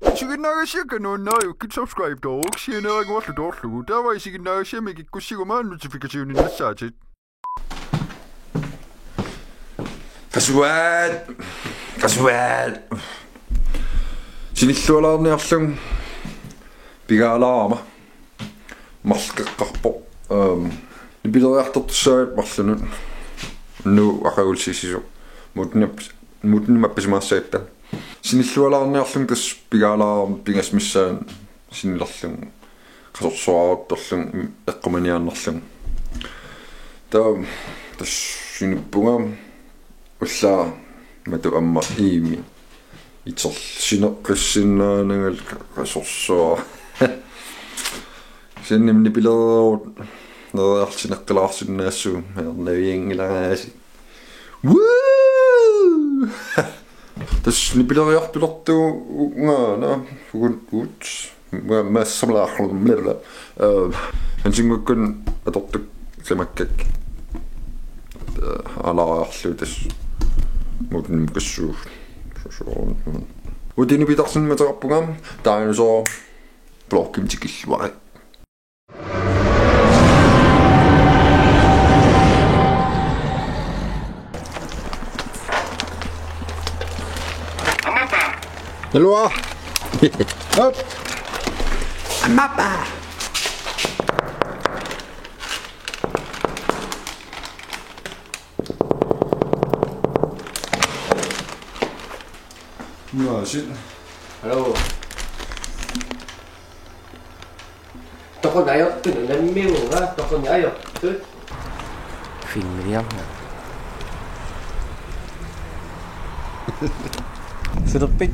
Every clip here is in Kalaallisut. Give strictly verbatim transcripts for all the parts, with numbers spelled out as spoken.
Isiginnaagassiakka nuannariukkit subscribe-tooruk sianeeraguarlu toorlugu. Taava isiginnaagassiami kikkussiguma notification-innassaatit. Qasuaat. Qasuaat. Sinillualaarniarlunga pigaalaarama. Marlukkeqqarpoq. Ehm, nipileriartortussaavatit marlunut. Nuup aqagulliit sisoq. Muutnip-, muutnimmi appisimaassagitta. Sinillualaarniarlunga tassa pigaalaarama pingasut missaanni sinilerlunga. Qasorsuarartorlunga eqqumaniaannarlunga. Taava tassa sinippunga ullaaq matu aamma iimi. Itersineqqissinnaanagit qasorsuaq. Sinnim nipilereerut neriarsineqqilaarsinnaassuugut ernavianngilaraasi. Woo! Tassa nipileriartulertuugaana ugut uut. Ma-, massamalaarlumilla. Eh, Hansingukkun atortut qimakkak. Eh, alaariarlu tassa. Muutnimmi kassuugut. Susuun. Uutini pitarsin mateqarpunga. Taanusoo. Blokkimi tikilluarit. Naluara. Op. Aamma. Nå, shit. Hallo. Toqunneq ajortut unammiunnga, toqunneq ajortut. Filmiliarna. Sulerpit?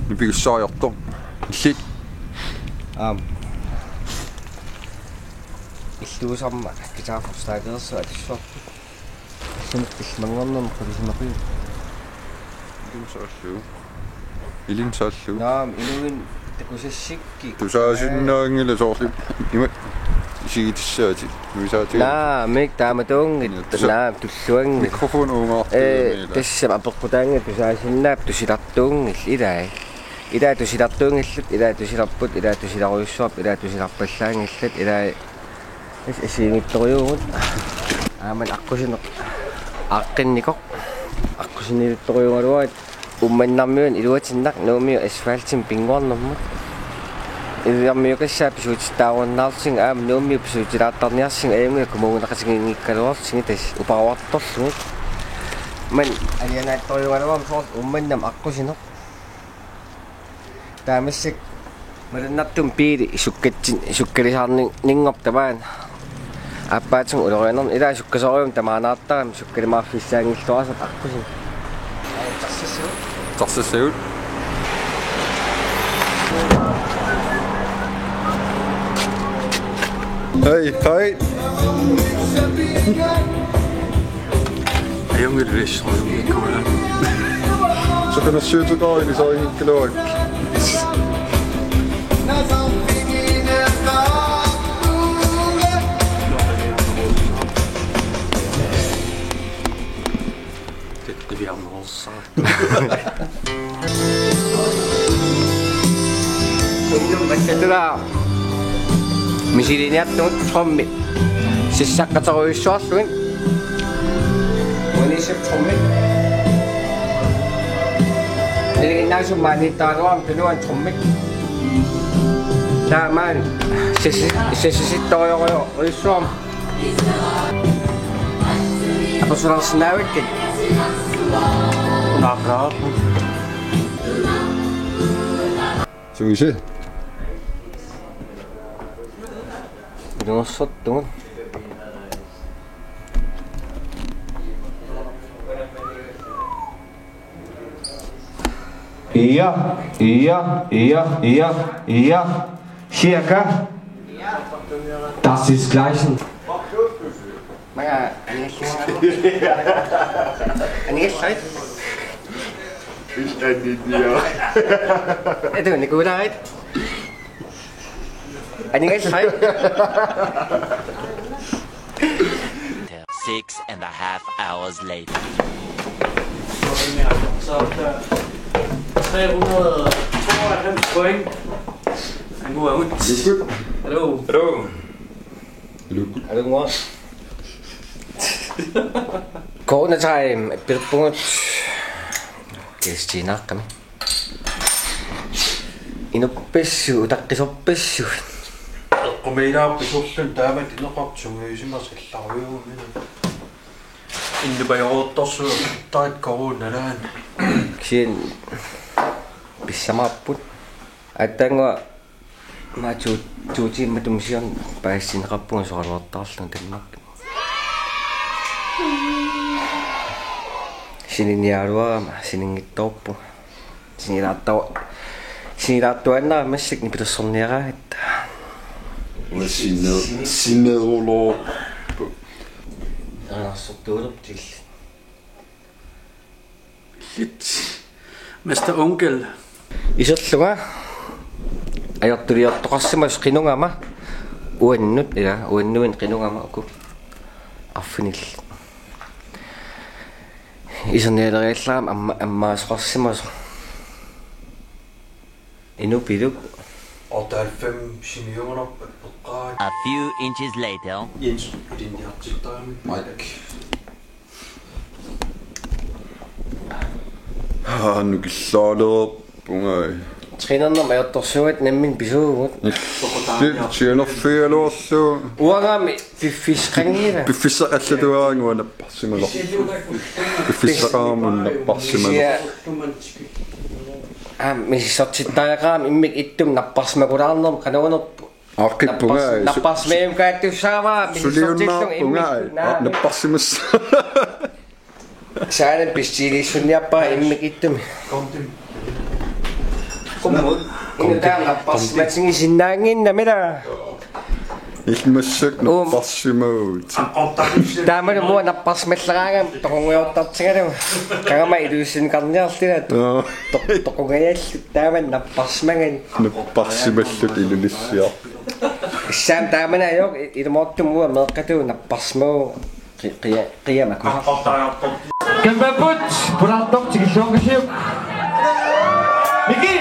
Nipigissariartoq. Illit? Aam. Illuusarma guitar forstærkerissaa tussoq. Sinut ilmanngornermi qulisimaqi. Ilin saallu. Ilin saallu. Naam, iluin takusassikki. Tusaasinnaanngilaq soorlu. Ima isigitissaatit. Nuisaatit. Naamik taamatuunngilaq. Tusa-, naam tulluanngilaq. Mikrofon uungaartuunngilaq. Eh, tassami apeqqutaanngilaq tusaasinnaappat tusilartuunngillat ilai. Ilai tusilartuunngillat, ilai tusilarput, ilai tusilarujussuarput, ilai tusilarpallaanngillat, ilai Is-, isiginnittorujuugut. Aamma aqqusineq. Aaqqinnikoq. Aqqusinilittorujuugaluarit Uummannarmiut iluatinnaq Nuummiut asfaltimik pinnguarnermut. Illermiukassaat pisuutittaarunnaarlutik aamma Nuummiut pisuutilaartarniarlutik ajunngilaq kommuneqatigiinngikkaluarlutik tassa uparuartorlugit. Maani alianaattorujuugaluarami soorlu Uummannami aqqusineq. Taava massakkut malunnartumik biili sukkatsin-, sukkalisaarninngorpoq tamaani. Aappaatigut ulorianarneq ilaa sukkasoorujussuarmik tamaanaartarami sukkalimaarfissaanngilluarasarpoq aqqusineq. Tarsissavut. Tarsissavut. Hej, hej. Ajunngilaq, ajunngilaq. Soqanassuuteqaara ilisarinngikkalaaruk. Teqqiviarnerussaaq. Tula misiliniartugut trommi sissaqqaterujussuarlugit. Unisip trommi. Ilinginnaasumik maaniittaraluarmat tunuani trommi. Taamaani sissi-, sissisittorujorujussuarmik. Apersularsinnaavakkit. Unaarpalaarpu. Suise. Ilumoorsortugut. Ja, ja, ja, ja, ja. Cirka. Das ist gleichen. Manga, anigallat. Anigallat. Anigallat. Etu, Nikolai. Anigallat. Six and a half hours later. Så, øh, tre hundrede og Point. Anguagut. Hallo. Hallo. Hallo. Hallo, mor. Corona time, pilippugut. Kestiinaaqqami. Inuppassuit, utaqqisorpassuit. Eqqumiilaarpit ulluni taamatut ineqartut sungiusimasut allarujuummina. Innupajoortorsuuttarit coronalaani. Kisianni pissamaapput. Aatsaannguaq maani to, to tiimit matuma siorna paasineqarpunga soraluartaarlunga Danmark. Sininialuarama sininngitsoorpunga. Sinilaartua-, sinilaartuaannarama massakkut nipilersorniaraangatta. Uanga sine-, sineruloorpoq. Erinarsortuulerput illit. Illit. Mester Onkel. Iserlunga. Ajortuliortoqarsimasoq qinugama. Uannut, ila, uannuit qinugama uku. Arfinillit. Isernialeriallarama amma-, ammaasoqarsimasoq. Inupiluk. Otteoghalvfems simiugunarpat peqqaat. A few inches later. Jens, ilinniartittarami. Mike. Aa, nukillaalerpunga. Trænernermut ajortorsuugatta nammineq pisuuvugut. Illit sianerfigaluarlugu. Uangami piffissaqanngilaq. Piffissaqallatuaraannguaq napparsimasoq. Piffissaqarama napparsimasoq. Kisianni aamma misissortittariaqarami immikkut ittumik napparsimagulaarnermut qanoq unerpoq. Aaqqippunga. Nappars-, napparsimajummik kaattussaavara misissortillunga suliunnaarpunga, immikkut. Naa. Napparsimas-. Saanami pissutigilissunniarpara immikkut ittumik. Qummut. Inuk taama napparsimatigisinnaaginnami ila. Illit massakkut. Uum. Napparsimavugut. Taamalu uanga napparsimalleraangama toqunngujortartigalugu. Qangami Ilulissinnikarniarlunga. Joo. Toq-, toqungajallugu taamani napparsimagami. Napparsimalluta Ilulissarput. Issaam taamani ajorpoq, i-, ilumoortumik uanga meeqqatigut napparsimavugut. Qi-, qia-, qiamakkut. Kampapput, pulaartoq tikilluaqqasiuk. Miki!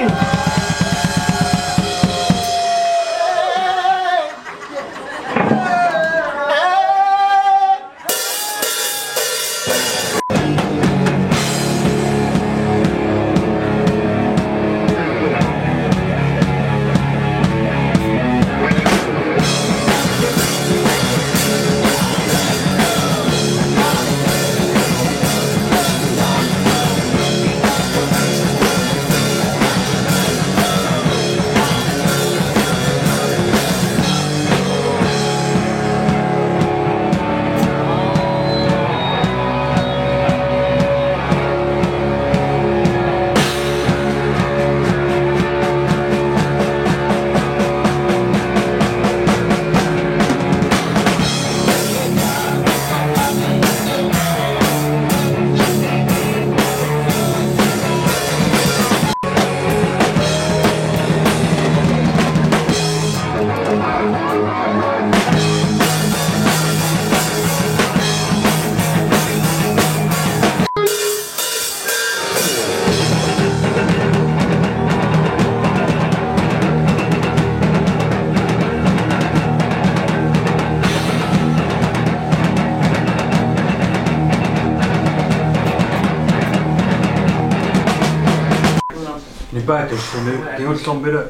Nipaat tassami kingullermik ila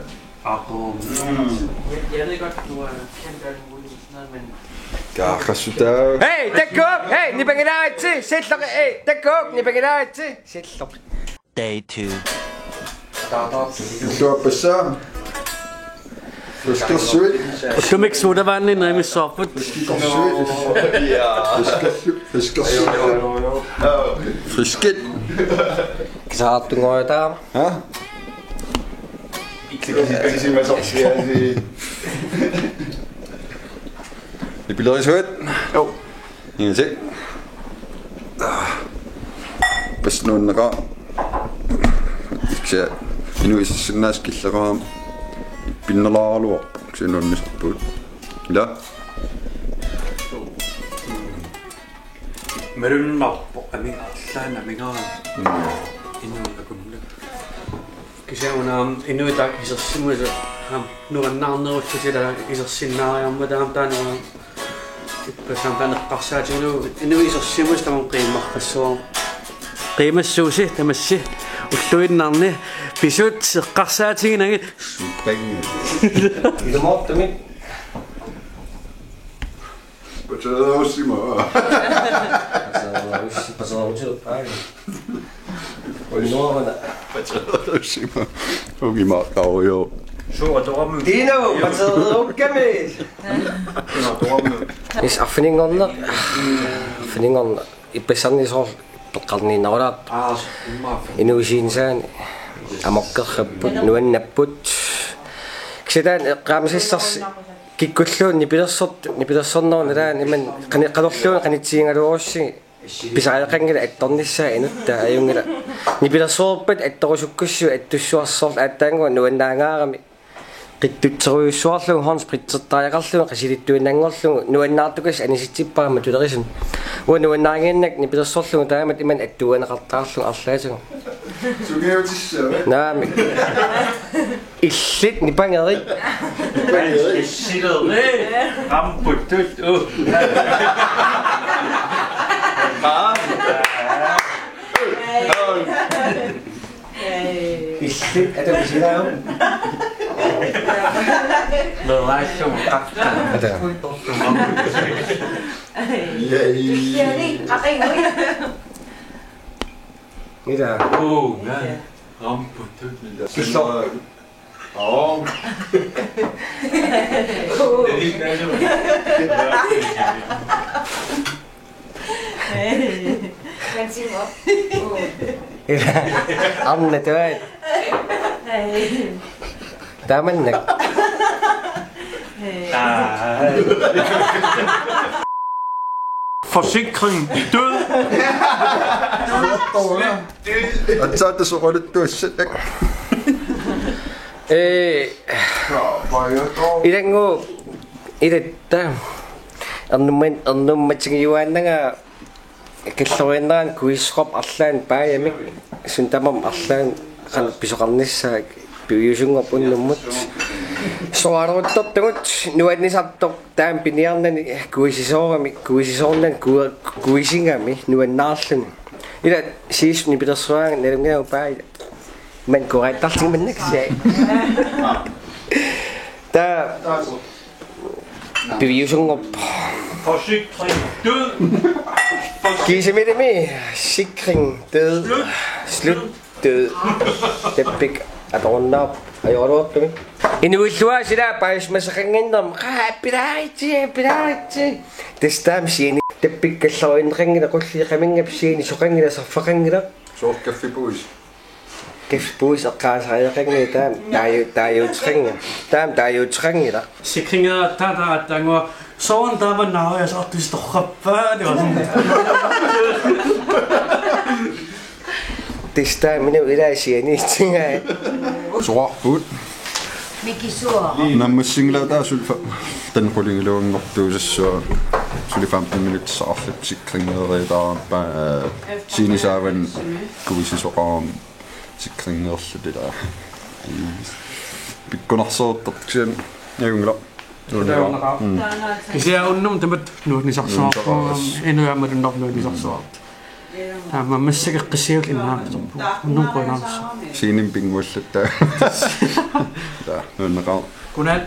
aaqqeruummat. Jeg, jeg ved godt, du er kendt af alt muligt, sådan noget, men Kaarassutaa. Hey, Dakuk! Hey, nipangilaaritsi! Silloq, hey, Dakuk! Nipangilaaritsi! Silloq. Day two. Illuappassaa. Flaskersuit. Ullumikkut sodavandinut imissavarput. Flaskersuit. Flaskersuit. Flaskersuit. Friskit. Kisaartunngoriataama. Ha? Nipilerisuit? Jo. Ingatik. Pas nuunneqaaq. Kisianni inuit isersinnaasaat killeqarami pinnalaaraluarpoq, kisianni nuannisarpugut. Ila? Malunnarpoq, amiga-, allaat amigaarami. Mm. Inuit akunnat. Kisianni una aamma inuit taakku isersimasut aamma nuannaarnerullutik, ila isersinnaariarmata aamma taanna una ippassaq aamma taanna eqqarsaatiginagu inuit isersimasut tamanna qiimmaqqassuar. Qiimmassuusi tamassi ulluinnarni pisut eqqarsaatiginagit. Ilumoortumik. Paterussima. Paterus-, paterusilerpaa. Unnuaruna. Paterussima. Ungimaartarujo. Suutoqarmi. Tino, paterukkami. Suutoqarmi. Is arfininngorneq. Arfininngorneq. Ippassarni soorlu peqqarniinnarulaarpoq. Aa, immaqa. Inuusiinsaani amokkerrapput, nuannapput. Kisianni eqqaamasassarsi kikkulluunniit nipilersort-, nipilersorneruna taanna imannak qani-, qanorluunniit qanitsigigaluarussigit pisariaqanngilaq attornissaa inuttaa ajunngilaq. Nipilersorpat attorusukkussigit attussuarsorlu aatsaannguaq nuannaangaarami. Qittutserujussuarlugu håndspritsertariaqarlugu qisilittuinnanngorlugu nuannaartukassi anisitsippara matulerisunut. Uanga nuannaannginnakku nipilersorlugu taamatut imannak attuuganeqartarlugu arlaatigut. Sungiutissava? Naamik. Illit nipangerit. Issileri. Ramputtut. Uh. Aa. Illit atamisilaam. Leraassuum qaqqa. Ata. Yay. Tulliani qaqigui. Mida? Uu, naa. Ramputtut. Killo. Aa. Uu. Ila, arnat tavat. Taamannak. Forsikring død. Aatsaat soqaluttuassat. Ee. Ilanngu ilatta. Ernummat-, ernummatigiuaannanga killoriinnerani kuisisoqarpoq arlaannik paajamik. Suut tamarmik arlaannik qanoq pisoqarnissaat piviusunngorpoq unnummut. Soraaruttortugut nuannisartoq taama piniarnani kuisisoorami, kuisisoornani ku-, kuisigami nuannaarluni. Ila siisuni pilersuaanga nalunngilagut paaja. Man kuaittarlingmannak sai. Taava piviusunngorpoq. Forsikring død. Kiisimilimi sikring død. Slut. Slut død. Tappik atorunnaarpoq ajoraluartumik. Inuilluaasilaat paasisimasaqannginnermik. Qaa, pilaaritsi, pilaaritsi. Tassa taama siani. Tappik killoriinneqanngilaq qulliit qaminngap siani soqanngilaq sarfaqanngilaq. Soorlu kaffipuisi. Kaffipuisi eqqaasariaqanngilaq taama taaju-, taajuuteqanngilaq. Taama taajuuteqanngilaq. Sikringa taata aatsaannguaq soorunami taama naaria saartusi torrappaat. Tassa taama minut ilaasianiitsingai. Soraarput. Mikisuara. Nammassinngilaq taava suli fa-, taanna qulingiluanngortuusassuaq. Suli femten minutter saarlip sikringeeriataarpa, eh, sinisaavan kuisisoqarami sikringeerluta ilaa. Pikkunarsereertartoq kisianni ajunngilaq. Nuanneqaaq. Mm. Kisianni unnuk tamatta nuannisarsuarput. Nuannisarsuarput. Inuit aamma unnuk nuannisarsuarput. Taava massakkut qissiallu innaartorpu. Unnuk qujanarsuaq. Siinin pinnguallatta. Taava nuanneqaaq. Godnat.